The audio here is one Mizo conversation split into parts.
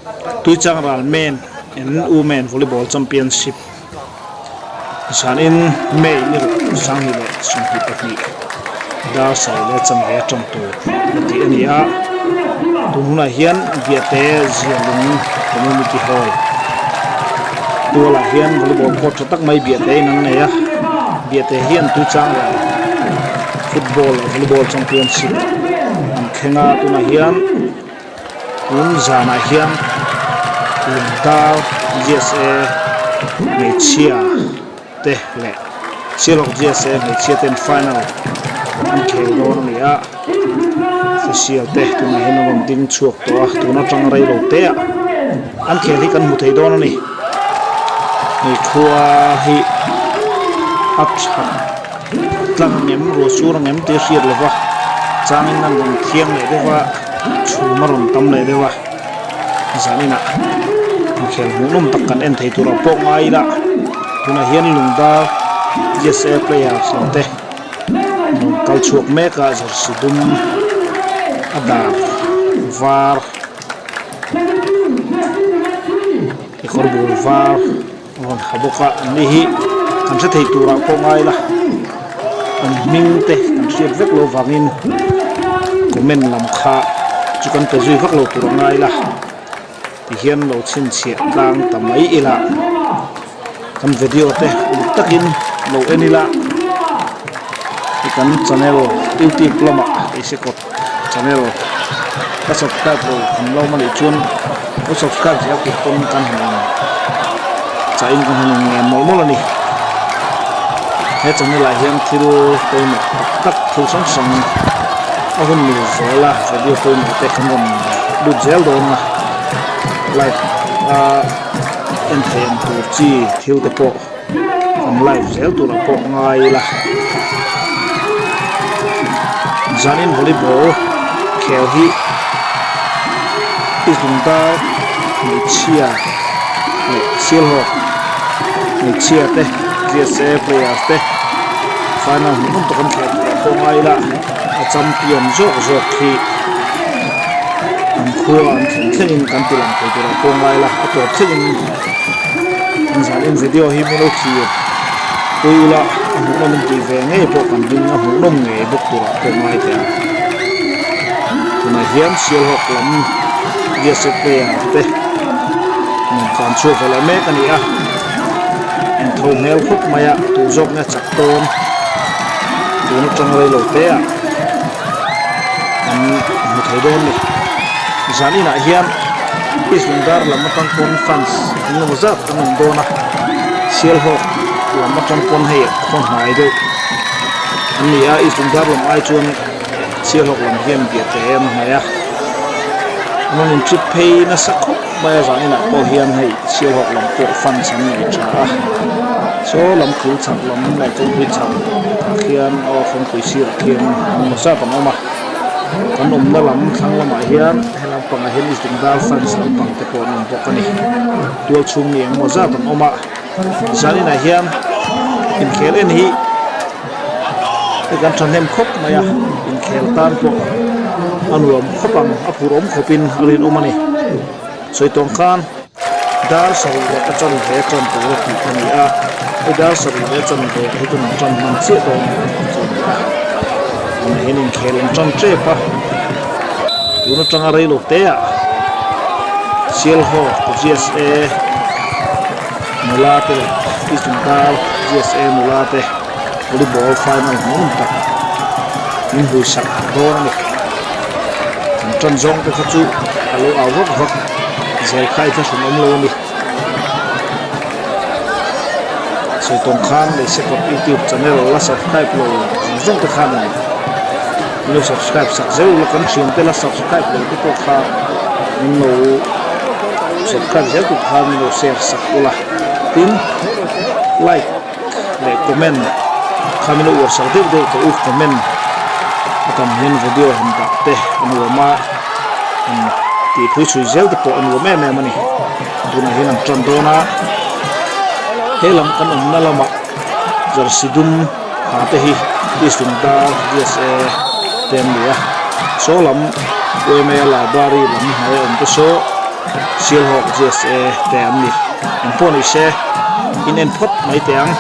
Tuichang ral men and women volleyball championship zanin May ni ruk sanghnih leh 22 dar sarih leh chanve atang tur a tih a ni a, tun hunah hian Biate Zialung Community Hall tualah hian volleyball court tha tak mai Biate in an nei a, Biate hian Tuichang ral football leh volleyball championship an thleng a, tunah hian. Tun zanah hian Lungdar GSA hmeichhia te leh Sialhawk GSA hmeichhia ten final an khel dawn a ni a, official te tunah hian an rawn ding chhuak tawh a, tun atang rei lo te ah an khel hi kan hmu thei dawn a ni. Hei khua hi a that tlang ang em ruah sur ang em tih a hriat lo va, changin an rawn thiang leh deuh a. Chhum a rawn tam leh deuh a, zaninah inkhel hmuhnawm tak kan en thei tur ah pawh ngai ila, tunah hian Lungdar GSA players lam te an rawn kal chhuak mek a, jersey dum a dar var kekawr bul var a rawn ha bawk a, an ni hi kan hre thei turah pawh ngai ila an hming te kan hriat vek loh vangin comment lam kha chu kan pe zui vak lo tur a ngai ila tihian lo chhinchhiah tlang ta mai ila kan video te uluk takin lo en ila i kan channel youtube lamah eisekawt channel ka subscribe lo kan lo manih chuan lo subscribe zel tur pawn kan han in chah in kan han in ngen mawlh mawlh a ni he channel ah hian thil pawimawh tak tak thil hrang hrang a hun mil zel a video pawimawh te kan rawn lut zel dawn a live a en thei ang tur chi thil te pawh Kan live zel turah pawh ngai ila. Zanin volleyball khel hi Izlungdar hmeichhia leh Sialhawk hmeichhia te GSA players te final hmuhnawm tak an khelh turah pawh ngai ila a champion zawk zawk hi an khua an thlen thlengin kan ti lang thei turah pawh ngai ila a tawp thlengin. An zanin video hi min lo thlir pui ula a hmuhnawm in tih ve ngei pawh kan ring a hmuhnawm ngei bawk turah pawh ngai teh ang. Tunah hian Sialhawk lam GSA player te an tlan chhuak ve leh mek a ni a, an tho hmel khawp mai a, tur zawk nge chak tawn tun atang rei lo te ah kan hmu thei dawn a ni. Zaninah hian. East Lungdar lam atang pawn fans engemaw zat an awm dawn a, Sialhawk lam atang pawn hei khaw hnai deuh an ni a, East Lungdar lam ai chuan Sialhawk lam hian biah teh an hnai a, an rawn in trip phei nasa khawp mai a zaninah pawh hian hei Sialhawk lam pawh fans an nei tha a, saw lam kil chhak lam leh kawngpui chhak ah khian aw kawngpui sirah khian engemaw zat an awm a, kan awmna lam thlang lamah hian. He lampangah hian East Bengal fans lampang te pawh an awm bawk a ni. Tual chhung mi engemaw zat an awm a, zaninah hian inkhel en hi hei kan thahnem khawp mai a, inkhel tan pawh a nuam khawp ang, a phur awm khawpin a rinawm a ni. Sawi tawng khan dar sarih leh a chanve tan tur a tih a ni a, hei dar sarih leh a chanve ah hi chuan an tan hman chiah dawn chu a ni a, tunah hian inkhel an tan tep a. Tun atanga rei lo te ah Sialhawk GSA nula te leh East Lungdar GSA nula te volleyball final hmuhnawm tak min hui sak dawn a ni. Kan tan zawng te kha chu a lo au vak vak zel kha i thlahrun awm lo a ni. Sawi tawng khan Leisekawt YouTube channel la subscribe lo zawng zawng te khan in Min lo subscribe sak zeuh la kan thian te la subscribe lo te pawh kha min lo subscribe zel tur khan min lo share sak ula tin like leh comment kha min lo uar sak deuh deuh teh u comment a tam hian video han dah te a nuam a han tih phui chhui zel te pawh a nuam em em a ni tunah hian an tan dawn a he lam kan awmna lamah jersey dum. Ha te hi East Lungdar GSA te an ni a, saw lam UMA Library lam hnuaia awm te saw. Sialhawk GSA te an ni. Engpawh ni se in en phawt mai teh ang.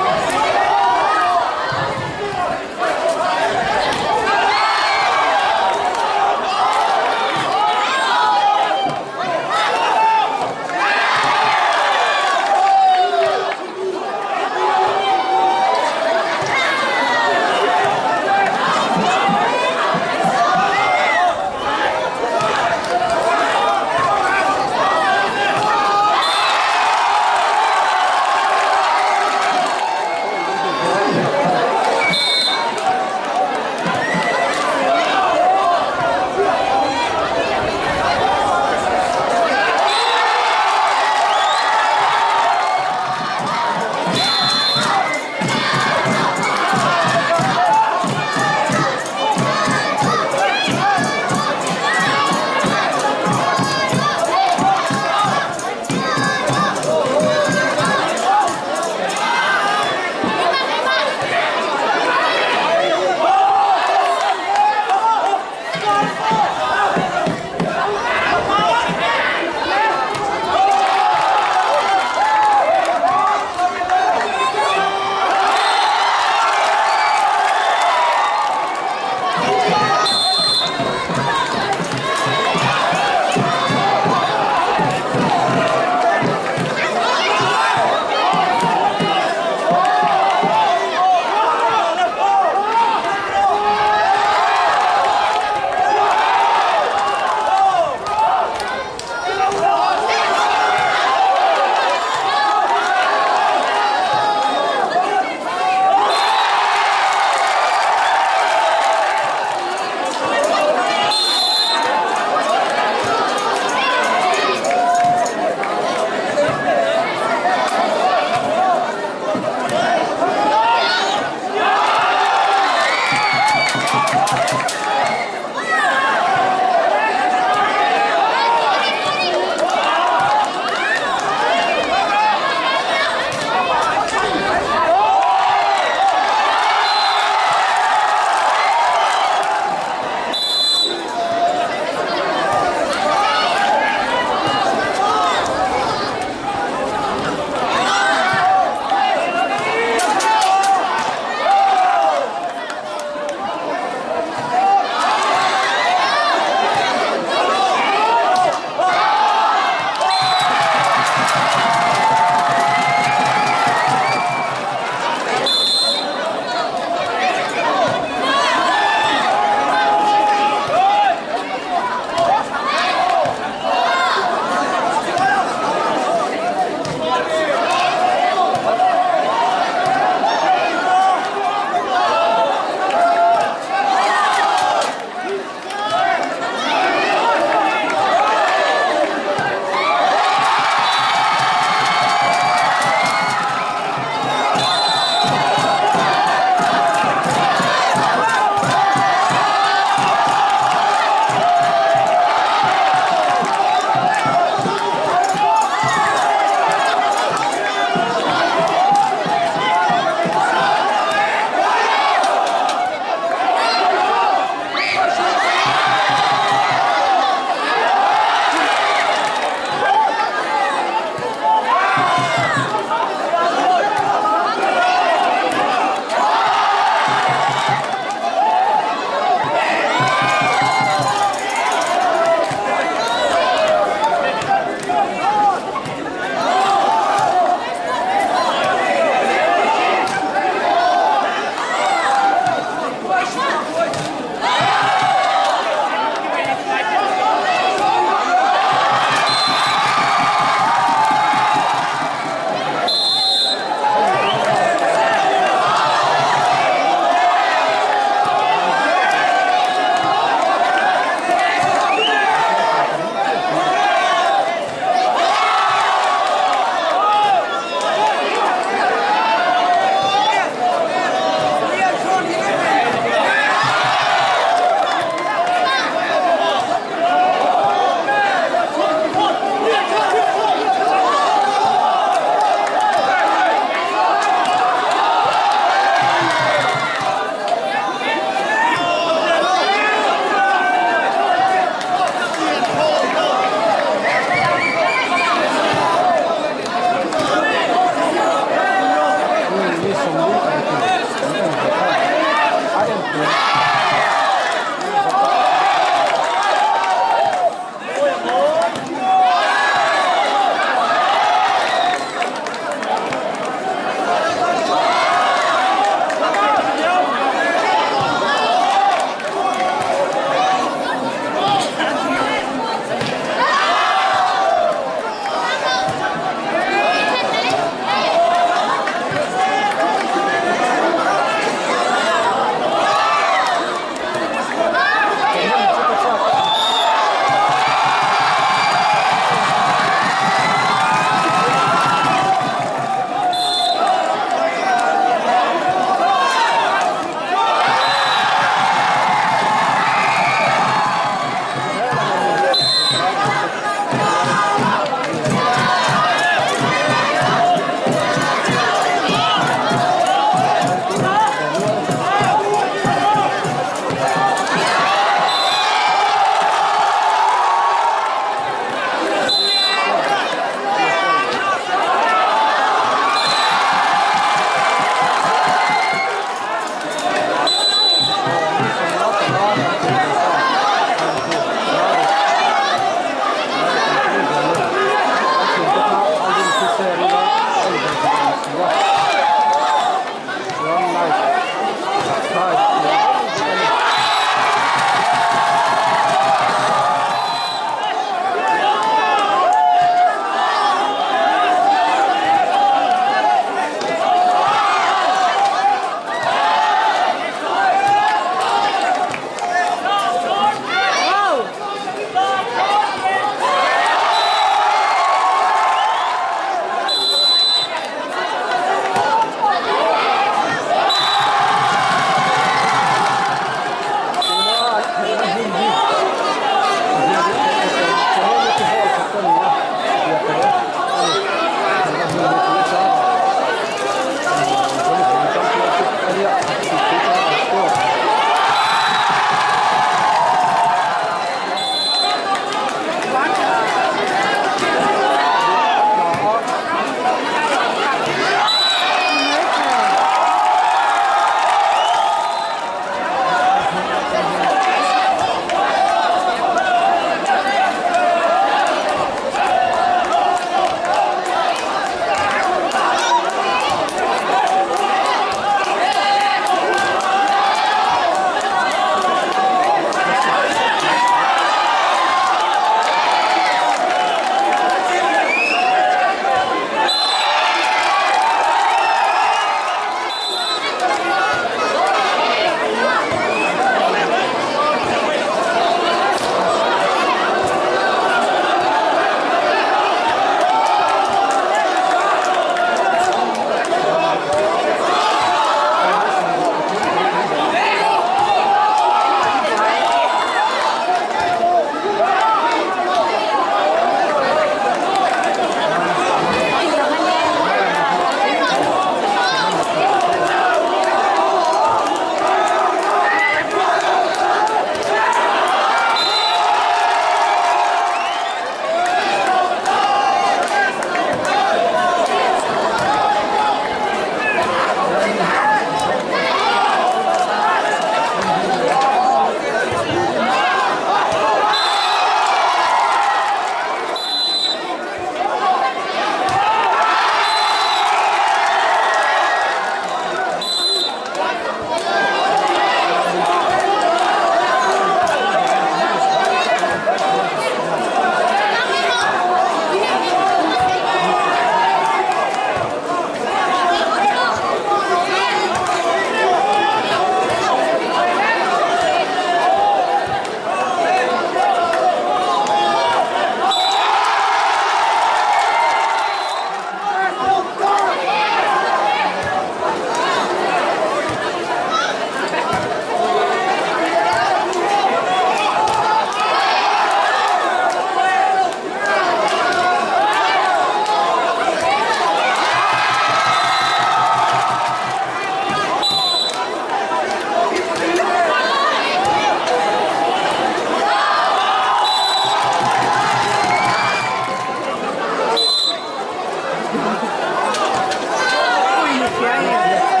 Hria em?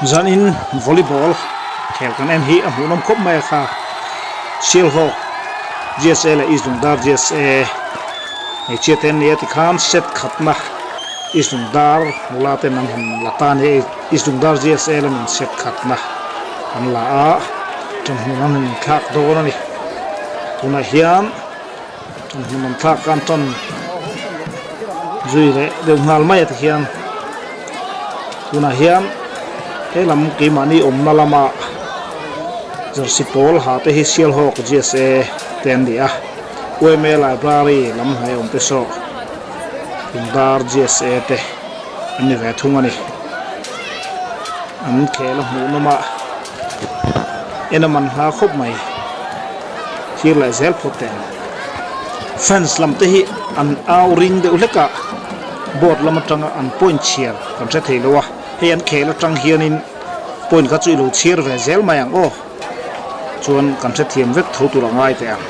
Zanin volleyball khel kan en hi a hmuhnawm khawp mai a kha. Sialhawk GSA leh East Lungdar GSA hmeichhia te an ni a tikhan set khatna East Lungdar nula ten an han la ta a ni a, East Lungdar GSA lamin set khatna an la a, ṭanhmun an han inthlak dawn a ni. Tunah hian ṭanhmun an thlak a an ṭan zui leh deuh nghal mai a tikhian tunah hian he lam keimahni awmna lama jersey pawl ha te hi Sialhawk GSA te an ni a UMA library lam hnai awm te saw Lungdar GSA te an ni ve thung a ni an khel a hmuh nawm a en a man hla khawp mai thlir leh zel phawt teh ang fans lam te hi an au ring deuh hlek a board lam atanga an point chhiar kan hre thei lo a hei an khel atang hianin point kha chu i lo chhiar ve zel mai ang aw chuan kan hrethiam vek tho tur a ngai teh ang.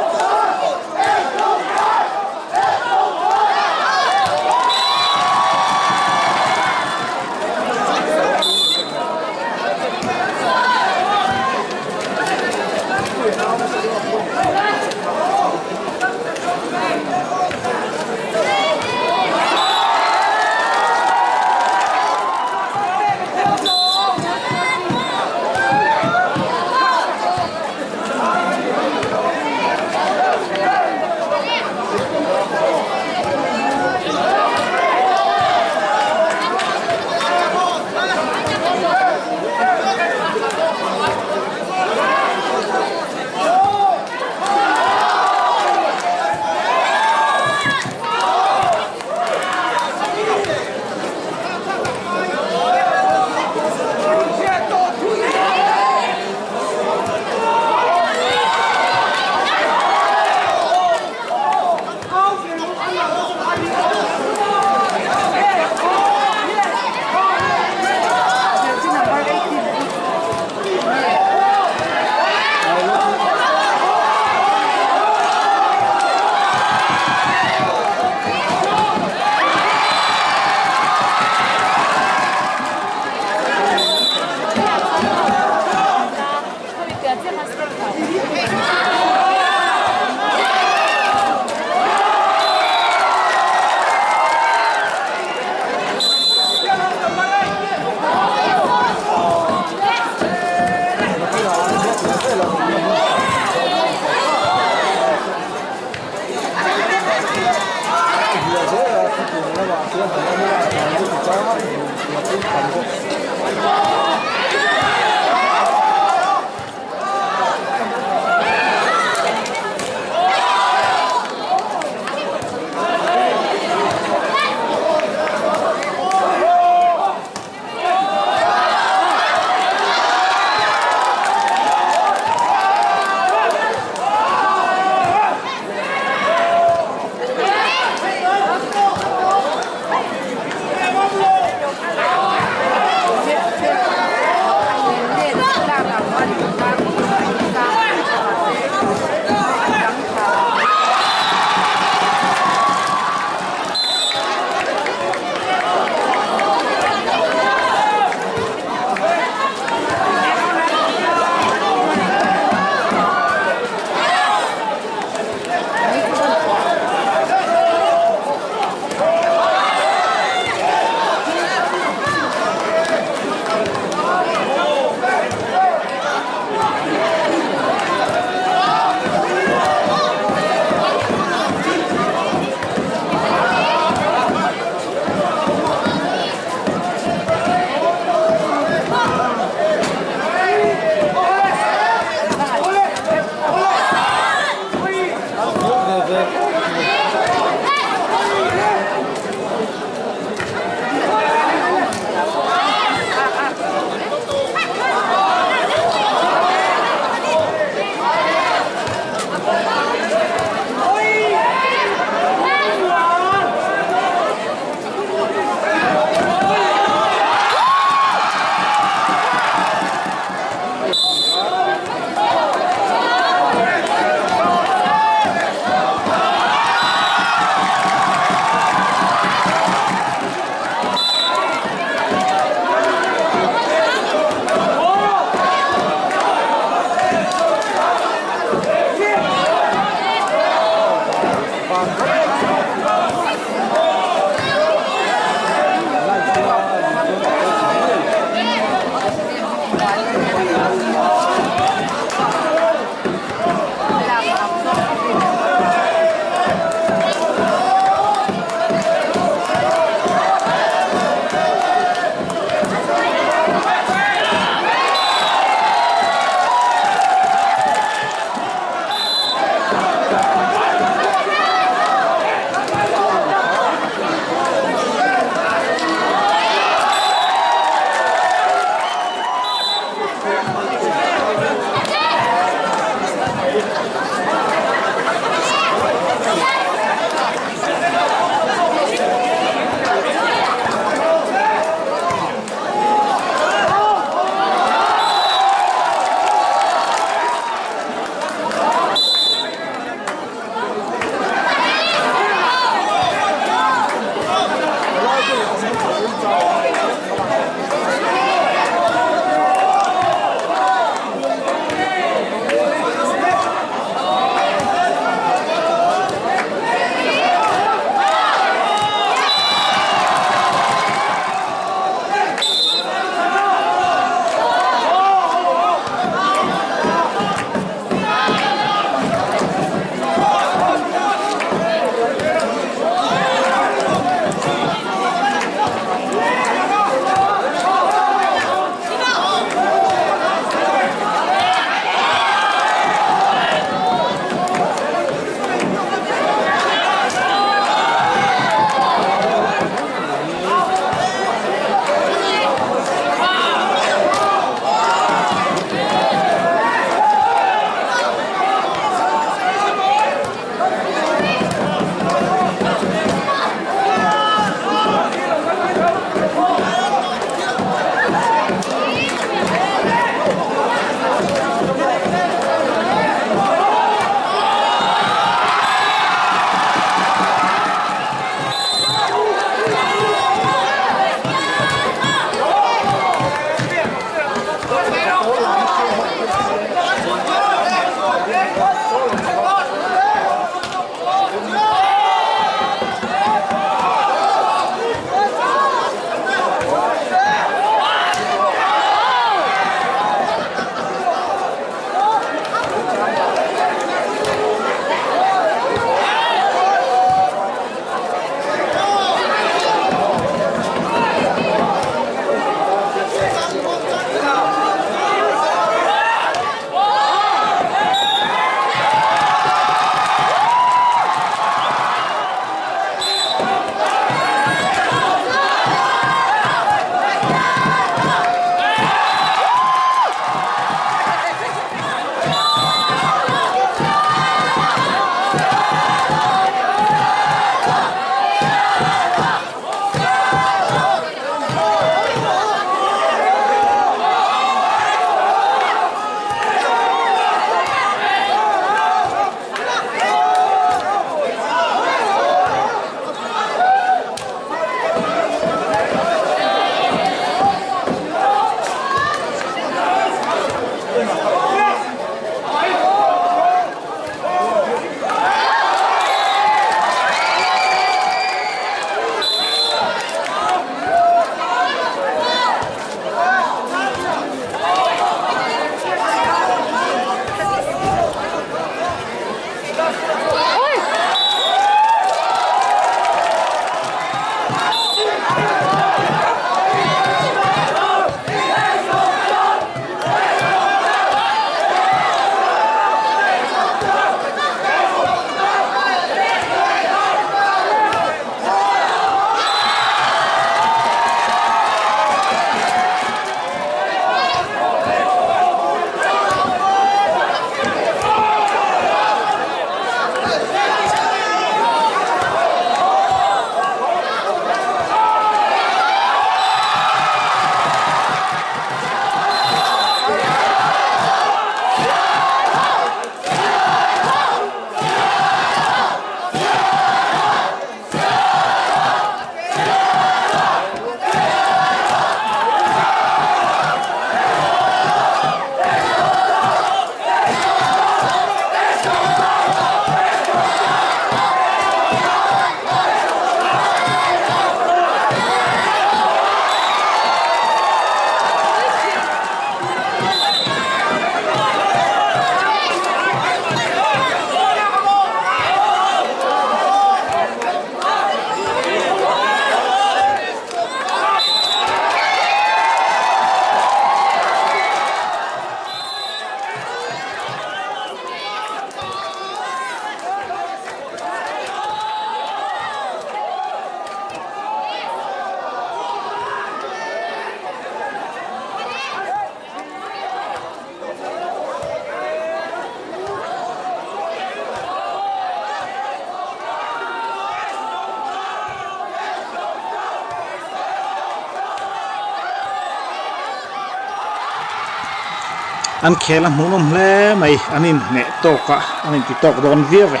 An khel a hmuhnawm hle mai, an inhneh tawk a, an inti tawk dawn viau e.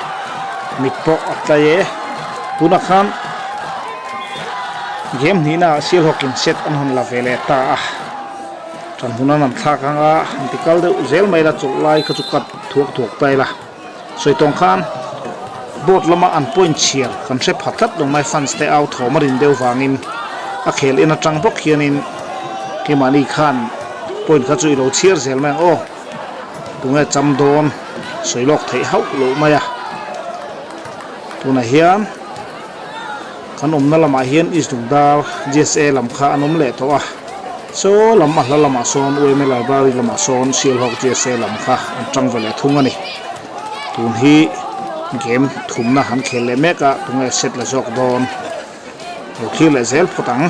Mit pawh a tlai e. Tunah khan game hnihna ah Sialhawk in set an hawn la ve leh ta a. Tan hun an han thlak ang a, an ti kal deuh zel mai la, chawlh lai kha chu cut thuak thuak ta ila. Sawi tawng khan board lama an point chhiar kan hre pha tlat lo mai, fans te au thawm a rin deuh vangin a khel en atang bawk hianin keimahni khan point kha chu i lo chhiar zel mai ang aw, tunge cham dawn sawi lawk theih hauh loh mai a. Tunah hian kan awmna lamah hian East Dungdar GSA lam kha an awm leh tawh a, chaw lam a hla lamah sawn UMA Library lamah sawn Sialhawk GSA lam kha an tang ve leh thung a ni. Tun hi game thumna an khel leh mek a, tunge set la zawk dawn lo thlir leh zel phawt ang.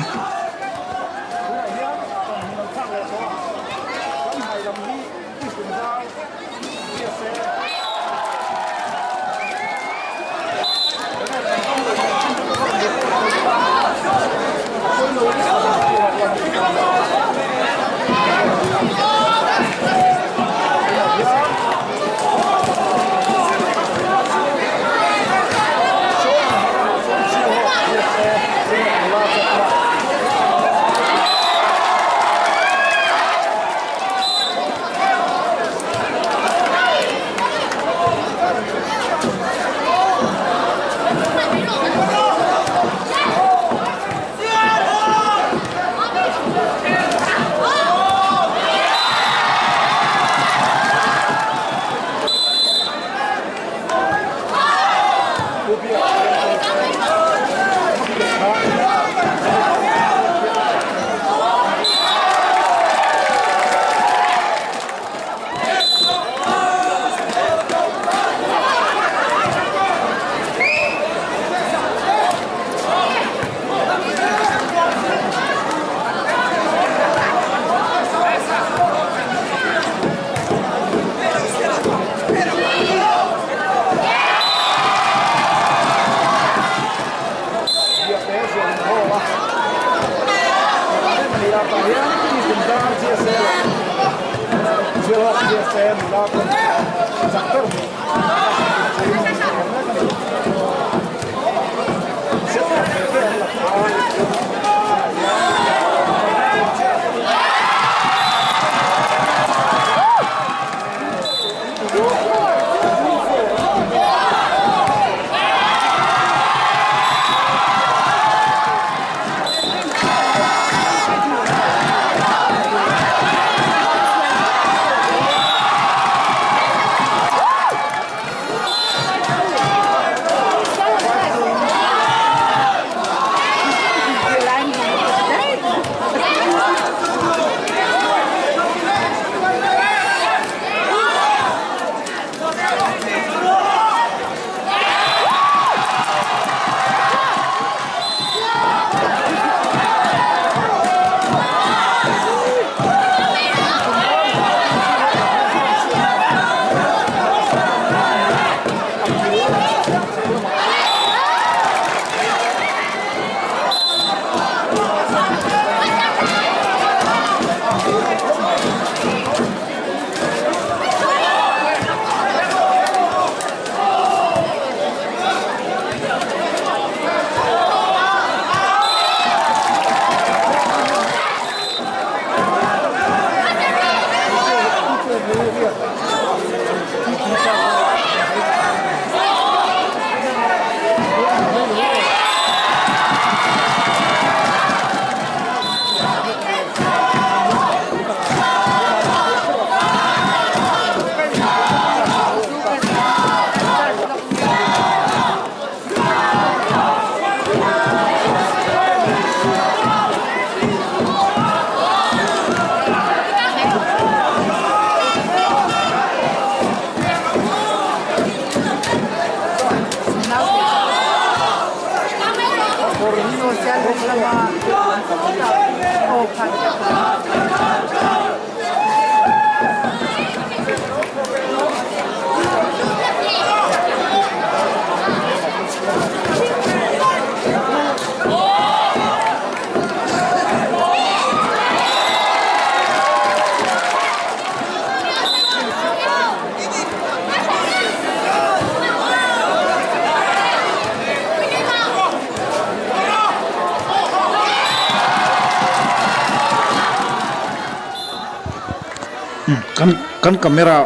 Kan kan camera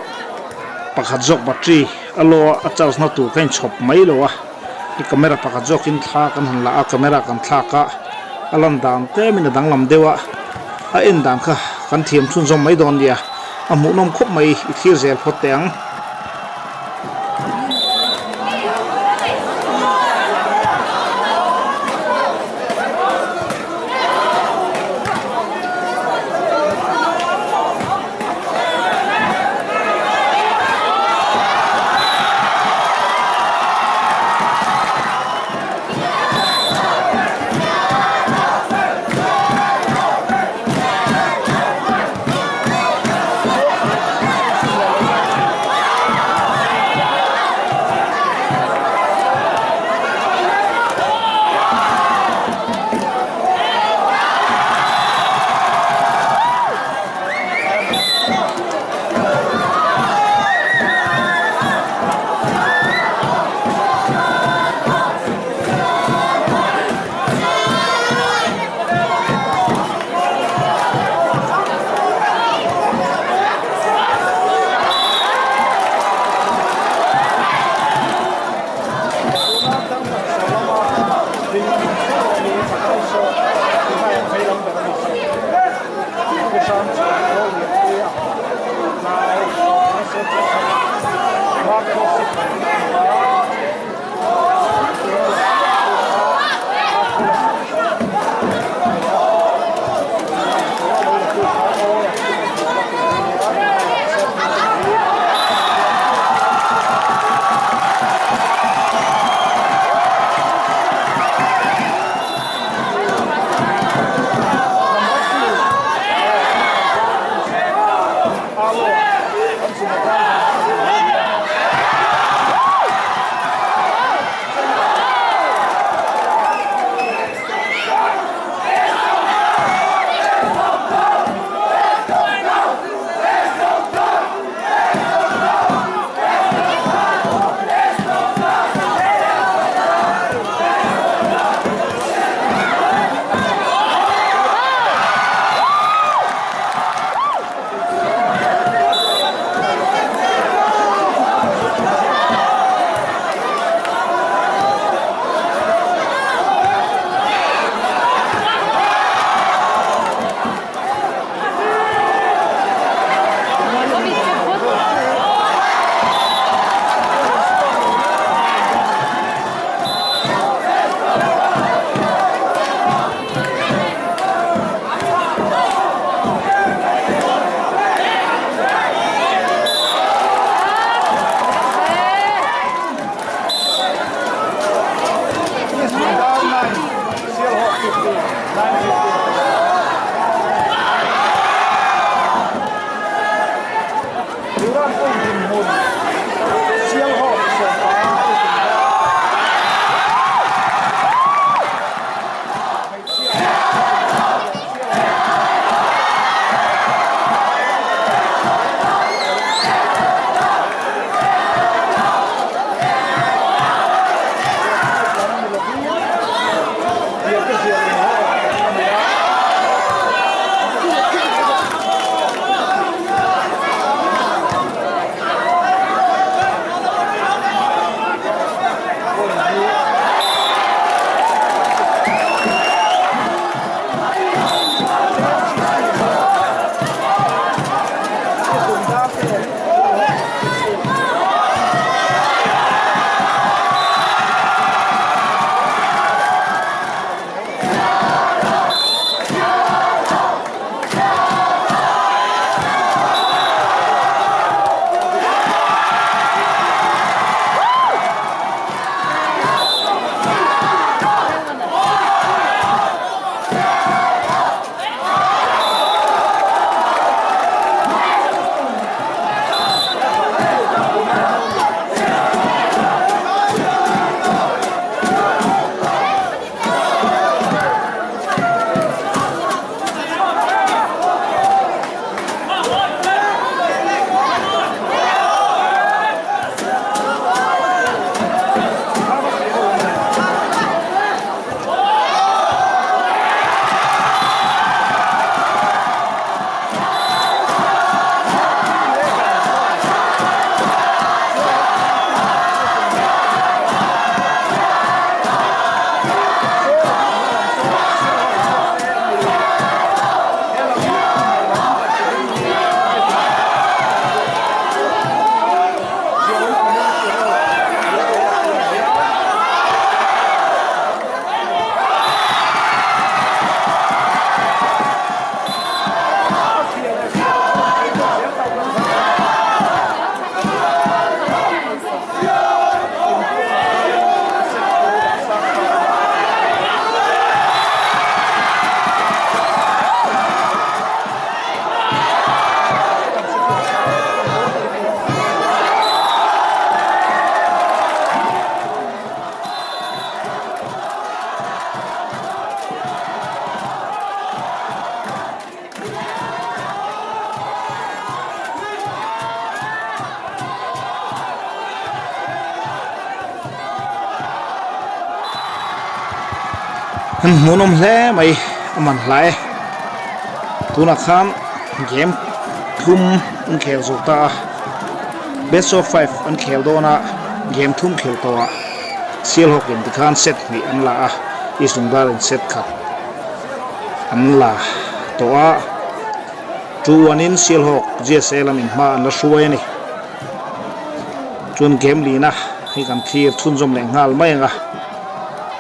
pakhat zawk battery a low a a charge na tur kha inchhawp mai lo a i camera pakhat zawkin thla kan han la a camera kan thlak a a lan dan tlemin a danglam deuh a a en dan kha kan thiam chhunzawm mai dawn nia a hmuhnawm khawp mai i thlir zel phawt teh ang. An hmuhnawm hle mai a man hla e. Tunah khan game thum an khel zo ta a, best of five an khel dawn a, game thum khel tawh ah Sialhawk in tikhan set hnih an la a, East Lungdar in set khat an la tawh a, 2-1 in Sialhawk GSA lamin hma an la hruai a ni. Chuan game lina hei kan thlir chhunzawm leh nghal mai ang a,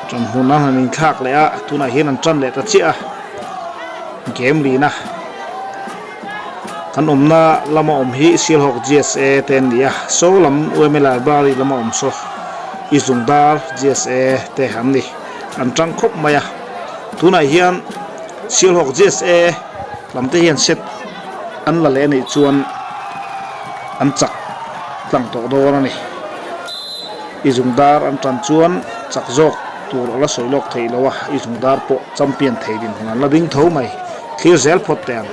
ṭan hmun an han inthlak leh a, tunah hian an ṭan leh ta chiah a, game lina kan awmna lama awm hi Sialhawk GSA te an ni a, saw lam UMA Library lama awm saw East Lungdar GSA te an ni, an ṭang khawp mai a, tunah hian Sialhawk GSA lam te hian set an la leh a nih chuan an chak tlang tawh dawn a ni. I zung dar an tan chuan chak zawk tur a la sawi lawk theih lo a, i zung dar pawh champion thei dinhmun an la ding tho mai. Thlir zel phawt teh ang.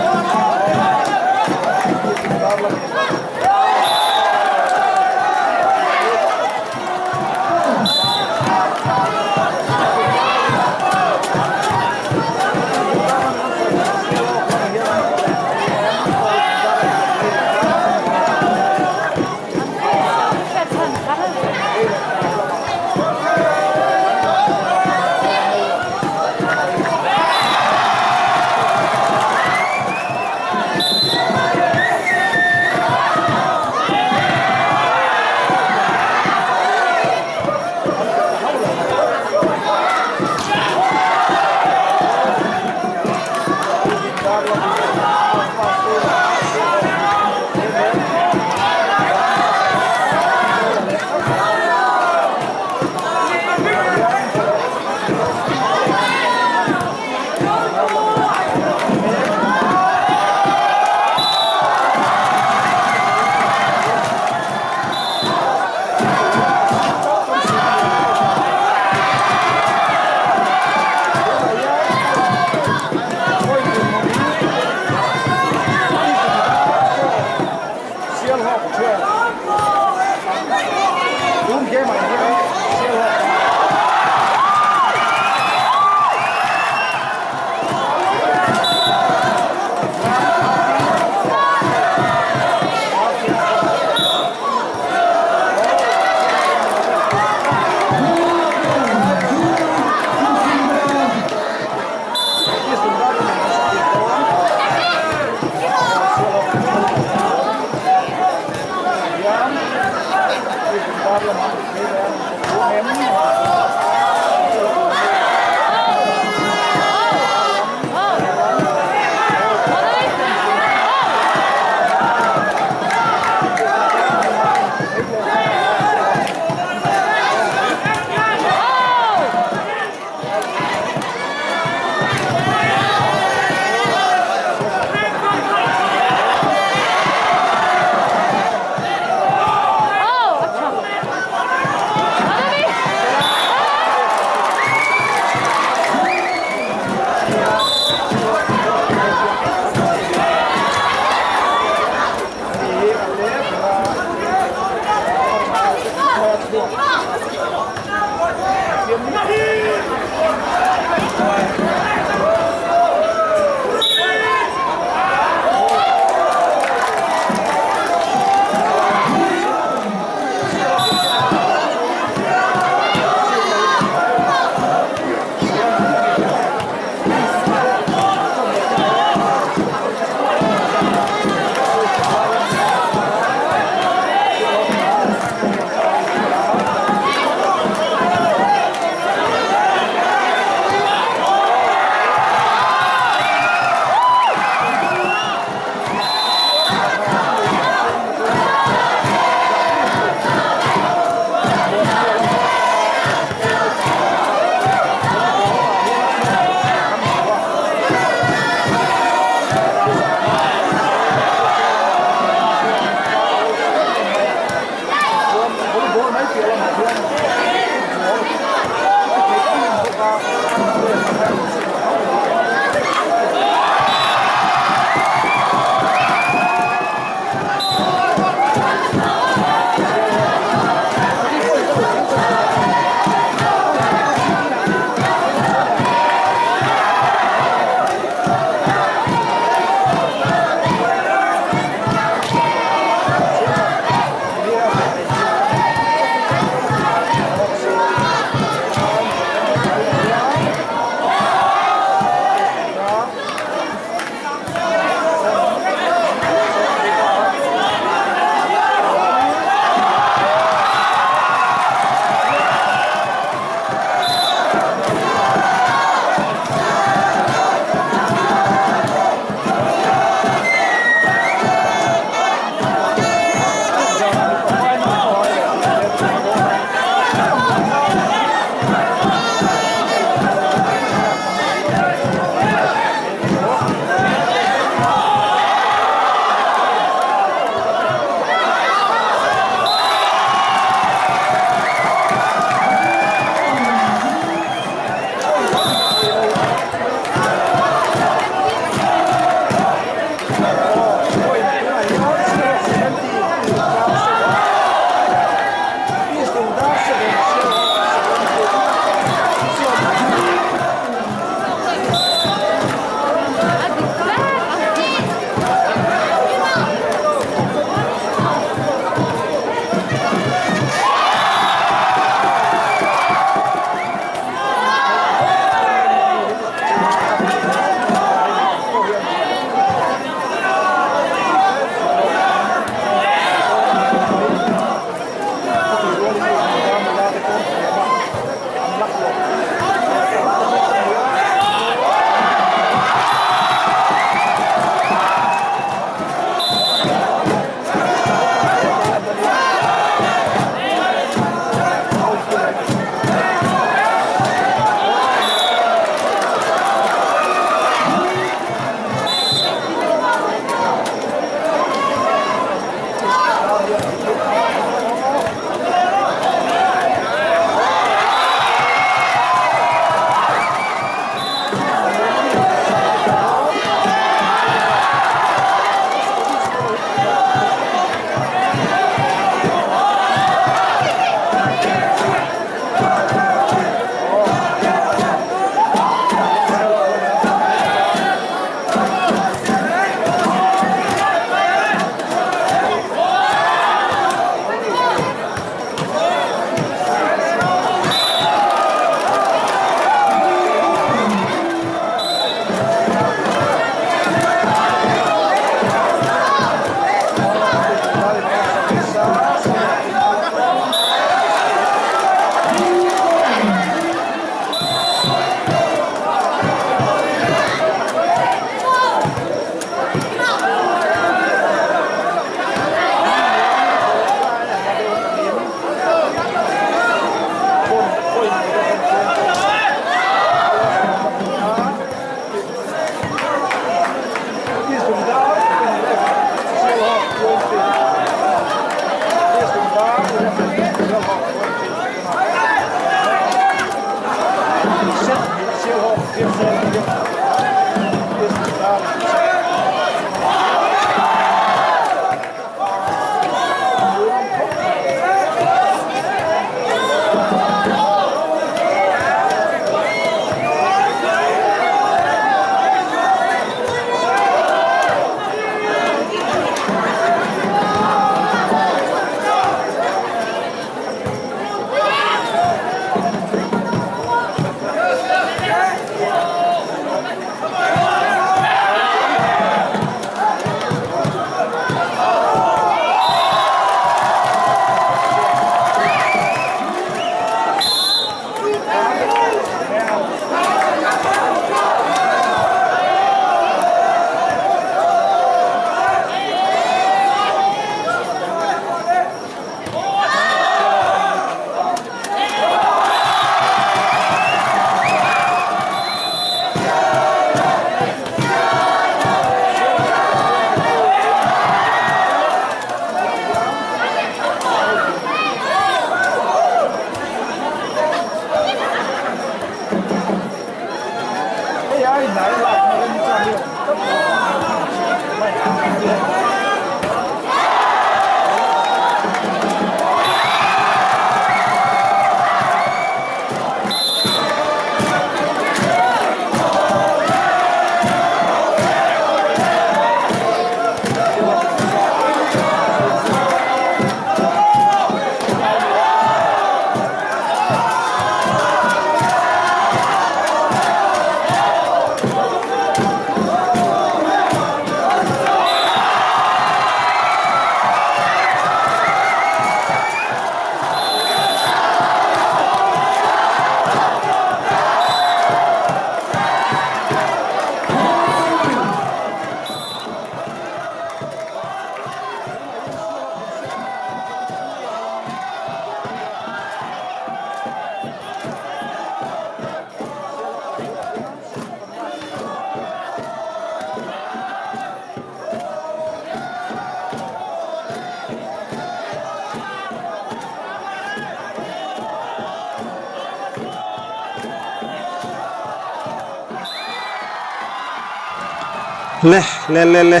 Le le le le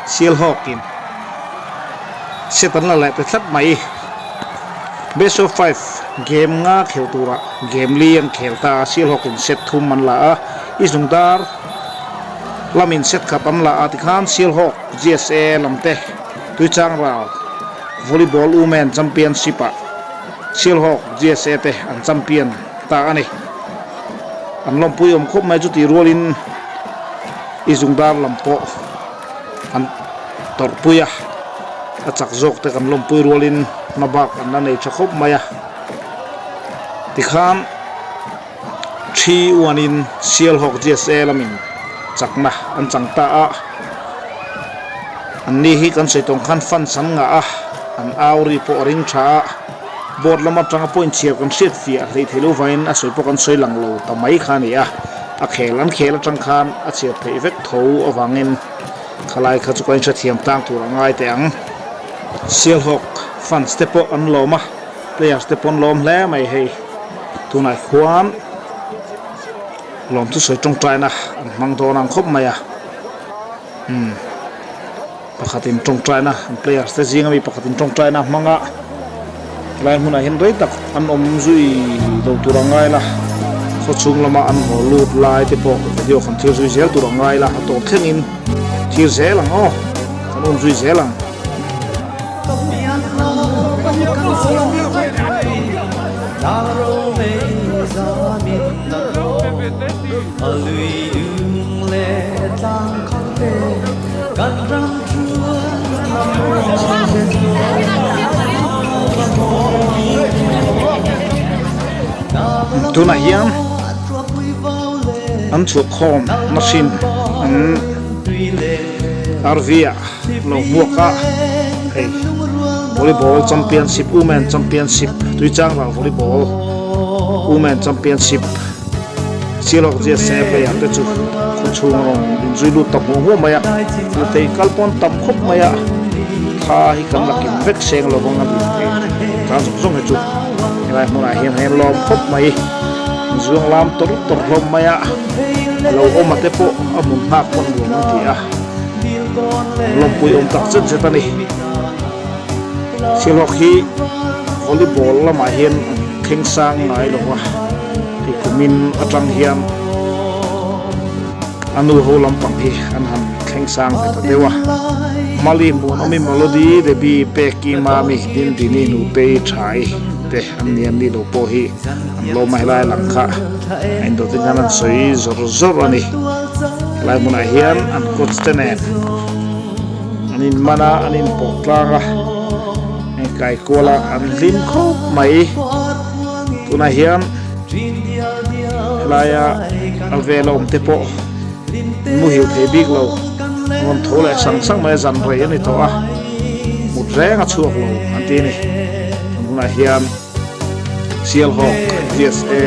Sialhawkin set an la leh ta tlat mai. Best of five game nga khel turah game li an khel ta a, Sialhawkin set thum an la a, i zung dar lamin set khat an la a tikhan Sialhawk GSA lam te Tuichangral Volleyball Women Championship ah Sialhawk GSA te an champion ta a ni. An lawmpui awm khawp mai chutih rualin i zung dar lam pawh an tawrhpui a, a chak zawk te kan lawmpui rualin hma bak an la nei tha khawp mai a. Tikhan thi uanin Sialhawk GSA lamin chakna an chang ta a, an ni hi kan sawi tawng khan fans an ngah a, an au ri pawh a ring tha a, board lam atanga point chhiar kan hriat fiah hleih theih loh vangin a sawi pawh kan sawi lang lo ta mai kha a ni a. A khel an khel atang khan a chhiar theih vek tho avangin khalai kha chu ka inhrethiam tlang tur a ngai teh ang. Sialhawk fans te pawh an lawm a, players te pawh an lawm hle mai hei. Tunah khuan lawm chu sawi tawngtaina an hmang dawn ang khawp mai a. Umm pakhatin tawngtaina an players te zinga mi pakhatin tawngtaina a hmang a helai hmunah hian rei tak an awm zui lo tur a ngai la khaw chhung lama an haw lut lai te pawh video kan thlir zui zel tur a ngai la a tawp thlengin thlir zel ang aw kan awm zui zel ang. Tunah hian an chhuah khawm machine an RV ah lo hmuak a hei volleyball championship women championship tuichangral volleyball women championship. Sialhawk GSA player te chu khaw chhung a rawn inzui lut ta hmuh hmuh mai a, Lutei kal pawn tam khawp mai a, thla hi kan la kim vek seng lo vang a lut thei tlan zawng zawng hi chu helai hmunah hian hei an lawm khawp mai, zuang lam tawrh tawrh hlawm mai a, a lo awm a te pawh a hmun nghak pawn nuam an ti a, an lawmpui awm tak zet zet a ni. Sialhawk hi volleyball lamah hian an thleng sang ngai lo va, hei kumin atang hian a nu ho lampang hi an han thleng sang ve ta deuh a. Mali Hmuhnawmi Melody, Debbie, Peki, Mami, Dindini, Nutei, Thai te an ni an nih loh pawh hi an lawm a, helai lang kha a indawtin khan an sawi zawr zawr a ni. Helai hmunah hian an coach te nen. An in man a, an in pawh tlang a, hei kaikual a an hlim khawp mai. Tunah hian helaia a vel a awm te pawh muhil thei bik lo, an rawn tho leh sang sang mai a, zan rei a ni tawh a, mut reng a chhuak lo an ti a ni. Tun hunah hian Sialhawk GSA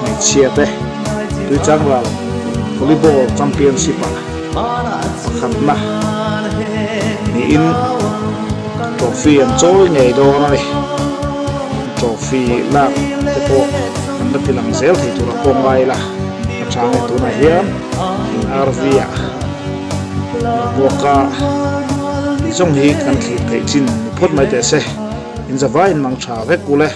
hmeichhia te Tuichangral Volleyball Championship ah Pakhatna niin trophy an chawi ngei dawn a ni. Trophy lak te pawh an la ti lang zel thei tur a pawh ngai la a tha nge tunah hian in RV ah buaka tih zawng hi kan thlir theih chin ni phawt mai teh se. In zavaiin mang tha vek u le.